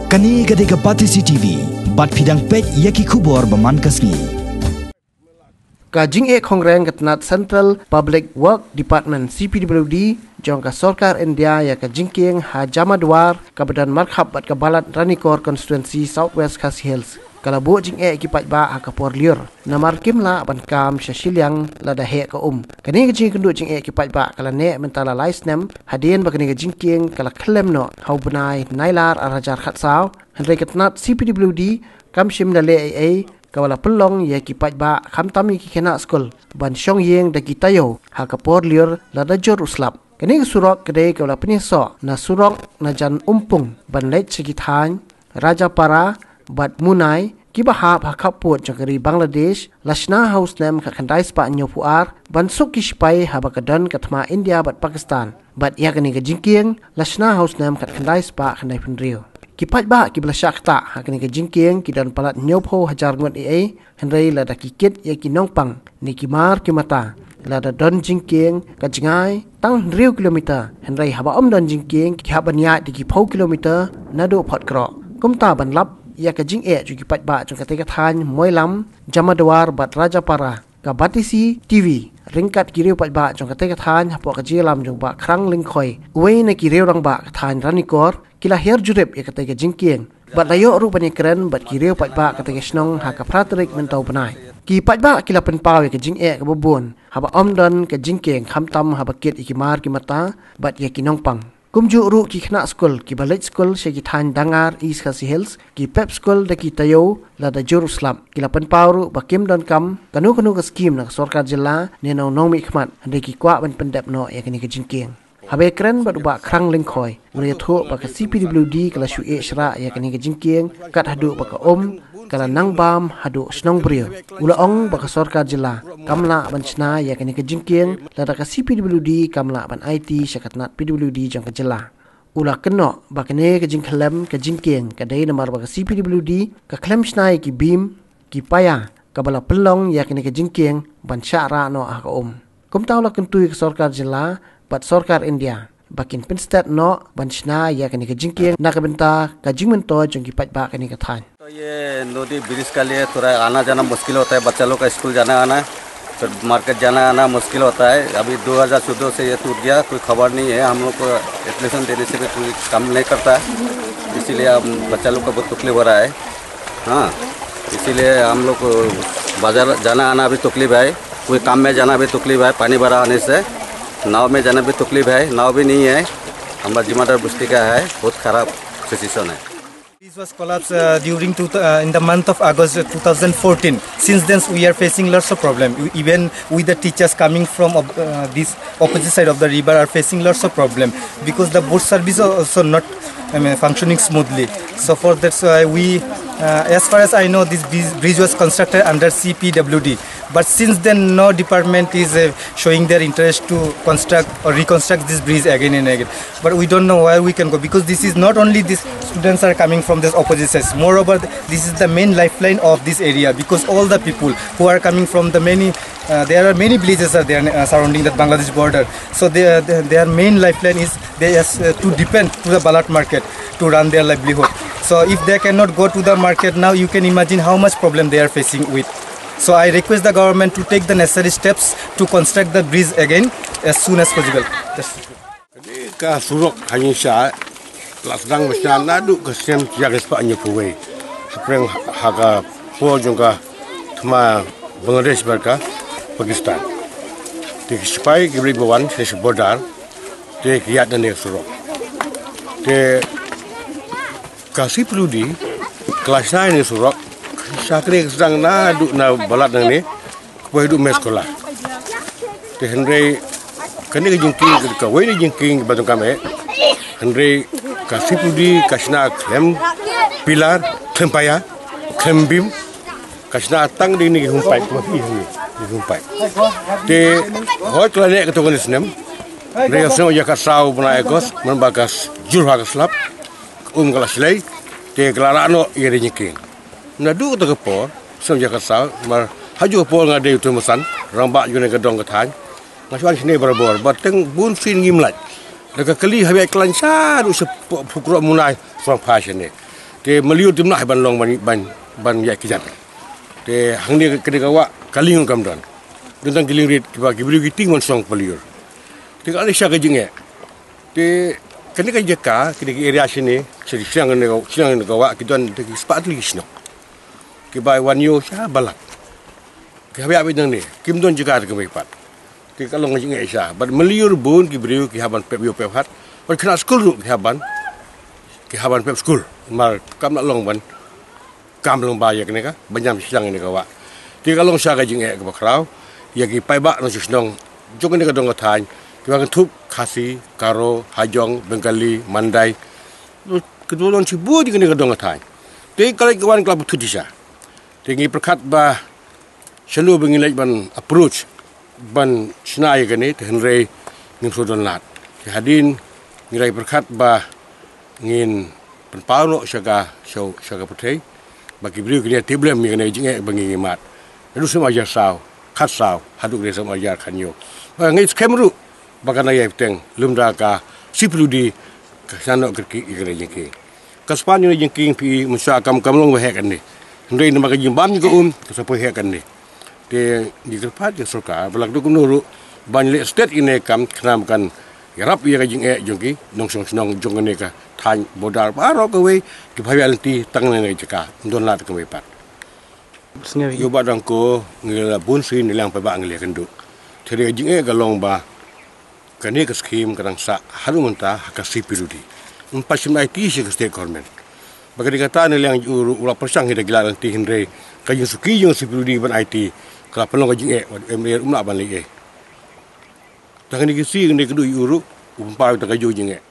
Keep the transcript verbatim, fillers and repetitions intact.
Kane ka dei ka Batesi T V, bad phi dang peit ïa ki khubor ba man ka sngi. Ka jingeh khongreng ka tnat Central Public Work Department, C P W D, jong ka sorkar India ïa ka jingkieng ha Jamadwar, kaba don markhap bad ka Balat Ranikor Constituency, South West Khasi Hills, ka la buh jingeh ki paidbah ha ka por lyiur. Namar kim lah ban kam sha shiliang lada heh ka um. Kane ka jingkynduh jingeh ki paidbah ka la neh mynta la lai snem, hadien ba kane ka jingkieng ka la khyllem noh ha u bnai Nailar ar hajar khatsaw. Hynrei ka tnat C P W D kam shym da leh ei ei, kaba la pynlong ïa ki paidbah, khamtam ïa ki khynnah skul, ban shong ïing da ki taïew ha ka por lyiur lada jur u slap. Kane ka surok ka dei kaba la pynïasoh na surok na Jan Umpung ban leit sha ki thaiñ Rajapara bad Munai, kiba hap ha khappud jong ka ri Bangladesh, la shna ha u snem khatkhyndai spah hynñiewphew ar, ban suk ki shipai haba ka don ka thma India bad Pakistan. Bad ïa kane ka jingkieng la shna ha u snem khatkhyndai spah khyndaiphew hynriew. Ki paidbah kiba la shah ktah ha kane ka jingkieng ki don palat hynñiewphew hajar ngut ei ei, hynrei lada ki kit ïa ki nongpang ne ki mar ki mata, lada don jingkieng ka jngai tang hynriew kilometer, hynrei haba ym don jingkieng ki hap ban ïaid da ki phew kilometer naduh Photkroh. Kumta ban lap ïa ka jingeh jong ki paidbah jong katei ka thaiñ Moilam, Jamadwar bad Rajapara, ka Batesi T V ryngkat ki riew paidbah jong katei ka thaiñ hapoh ka jingïalam jong Bah Khrang Lyngkhoi, uwei na ki riew rangbah ka thaiñ Ranikor, ki la hiar jurip ïa katei ka jingkieng bad la ïoh ruh ban ïakren bad ki riew paidbah katei ka shnong ha ka phra tarik mynta u bnai. Ki paidbah ki la pynpaw ïa ka jingeh kaba bun haba ym don ka jingkieng, khamtam haba kit ïa ki mar ki mata bad ïa ki nongpang. Kumjuh ruh ki khynnah skul kiba leit skul sha ki thaiñ Dangar, East Khasi Hills, ki pep skul da ki taïew lada jur u slap. Ki la pynpaw ruh ba kim donkam kano kano ka skim na ka sorkar jylla ne na u nongmihkhmat, hynrei ki kwah ban pyndep noh ïa kane ka jingkieng. Haba ïakren bad u Bah Khrang Lyngkhoi, u la ïathuh ba ka C P W D ka la shu ïeh shrah ïa kane ka jingkieng kat haduh ba ka um ka la nang bam haduh shnong briew. U la ong ba ka sorkar jylla kam lah ban shna ïa kane ka jingkieng lada ka C P W D kam lah ban aiti sha ka tnat P W D jong ka jylla. U la kynnoh ba kane ka jingkhyllem ka jingkieng ka dei namar ba ka C P W D ka khlem shna ïa ki beam, ki paia, kaba la pynlong ïa kane ka jingkieng ban shah rah noh ha ka um. Kumta u la kyntu ïa ka sorkar jylla bad sorkar India ba kin pynstet noh ban shna ïa kane ka jingkieng na ka bynta ka jingmyntoi jong ki paidbah kane ka thaiñ. तो ये नदी ब्रिज के लिए थोड़ा आना जाना मुश्किल होता है, बच्चा लोग का स्कूल जाना आना, फिर मार्केट जाना आना मुश्किल होता है। अभी दो हज़ार चौदह से ये टूट गया, कोई खबर नहीं है, हम लोग को एप्लीकेशन देने से भी कोई काम नहीं करता है, इसीलिए हम बच्चा लोग को बहुत तकलीफ हो रहा है। हाँ, इसीलिए हम लोग को बाजार जाना आना भी तकलीफ है, कोई काम में जाना भी तकलीफ है, पानी भरा आने से नाव में जाना भी तकलीफ है, नाव भी नहीं है। हमारा जिम्मेदार बस्ती का है, बहुत खराब सिचुएशन है। This was collapsed uh, during two, uh, in the month of August uh, two thousand fourteen. Since then, we are facing lots of problem. We, even with the teachers coming from uh, this opposite side of the river are facing lots of problem because the boat service are also not I mean, functioning smoothly. So for that's why we, uh, as far as I know, this bridge, bridge was constructed under C P W D. But since then, no department is uh, showing their interest to construct or reconstruct this bridge again and again. But we don't know where we can go because this is not only these students are coming from this opposite sides. Moreover, th- this is the main lifeline of this area because all the people who are coming from the many, uh, there are many villages are there uh, surrounding that Bangladesh border. So they are, they, their main lifeline is they has uh, to depend to the Balat market to run their livelihood. So if they cannot go to the market now, you can imagine how much problem they are facing with. So I request the government to take the necessary steps to construct the bridge again as soon as possible. That's it. Ka surok ha ngi sha la sdang ba sha naduh ka snem ïa ka spah ïa pawei. Hapdeng ha ka por jong ka thma Bangladesh bad ka Pakistan. Te ki sipai ki bri ba wan sha border te ki ïaid na ne surok. Te ka C P W D ka la shna ne surok, shakri ka sdang naduh na Balat nangne, ka poi haduh Mehskola. Te hynrei kane ka jingkieng, kawei na jingkieng ba donkam eh, hynrei ka C P W D ka shna khlem pillar, khlem paia, khlem beam, ka shna tang dei ne ki hum paip, ma phi hum, ki hum paip. Te hoi ka la neh kato kane snem, hynrei ka snem ïa ka saw bnai August, man ba ka jur ha ka slap, ka um ka la shlei, te ka la rah noh ïa ka jingkieng. Naduh kato ka por, snem ïa ka saw, mar ha ju ka por nga dei u Tun Masan, rangbah jong ne ka dong ka thaiñ. Nga shu wan shane barabor, ba teng bun sien ngim lait. Da ka kali haba ïaid khlaiñ shaduh sha Phokrok Munai, song phai shane. Te Maliur te mlai ban long ban ban ban ïa ki jat. Te hangne ka dei ka wah ka lieng kam don. Don tang ki lieng rit kiba ki briew ki tieng ban shong Maliur. Te ka sha ka jingeh. Te kane ka jaka kane ka area shine sha shnong ne ka shnong ne ka wah ki don te ki spah tylli ki shnong. Kiba wan ïoh sha balat. Ki hap ïa bit nangne kim don jaka te ka bai pat. Te ka long ka jingeh sha bad Maliur bun ki briew ki hap ban pep ïoh pep hat. Bad khynnah skul ruh ki hap ban ki hap ban pep skul. Mar kam lah long ban kam long ba ïa kane ka ba ñiam shyang ïa kane ka wah. Te ka long sha ka jingeh kaba khraw ïa ki paidbah nongshong shnong jong kane ka dong ka thaiñ kiba kynthup Khasi, Garo, Hajong, Bengali, Mandai. Ki don shibun ïa kane ka dong ka thaiñ. Te ka leit ka wan ka la bthut shisha. Te ngi pyrkhat ba shano ba ngin leit ban approach ban shna ïa kane te hynrei ngim shu don lad. Te hadien ngi la pyrkhat ba ngin pynpaw noh sha ka sha sha ka pyrthei ba ki briew kin ïa tiblem ïa kane ka jingeh ba ngi ngi mad. Naduh snem ar hajar saw khatsaw haduh kane snem ar hajar khathynñiew. Ba ngi skhem ruh ba kan ïa bteng lymda ka C P W D ka shna noh kyrkieh ïa kane ka jingkieng. Ka span ïa kane ka jingkieng phi i mynshuwa kam kam long ba heh kane. Hynrei namar ka jingbam jong ka um ka sa poi heh kane. Te ngi kyrpad ïa ka sorkar ba la ka dei kumno ruh ban leh stet ïa kane ka kam khnang ba kan ïarap ïa ka jingeh jong ki nongshong shnong jong kane ka thaiñ border baroh kawei ki ba hap ïa lynti tang na kane ka jaka ym don lad kawei pat. Sngewbha. Ïa u Bah Dangko ngi la bun sien ngi la ïeng paidbah ngi la ïakynduh. Te ka jingeh ka long ba kane ka skhim ka dang sah haduh mynta ha ka C P W D. Ym pat shym aiti sha ka state government. Ba ka dei kata ne liang jong u ruh u la pyrshang hi da ki lad lynti hynrei ka jingsuki jong ka C P W D ban aiti ka la pynlong ka jingeh wat M L A um lah ban leh ei. Tang kane ka C P W D ka dei ka duh ïa u ruh u pynpaw tang ka jingeh.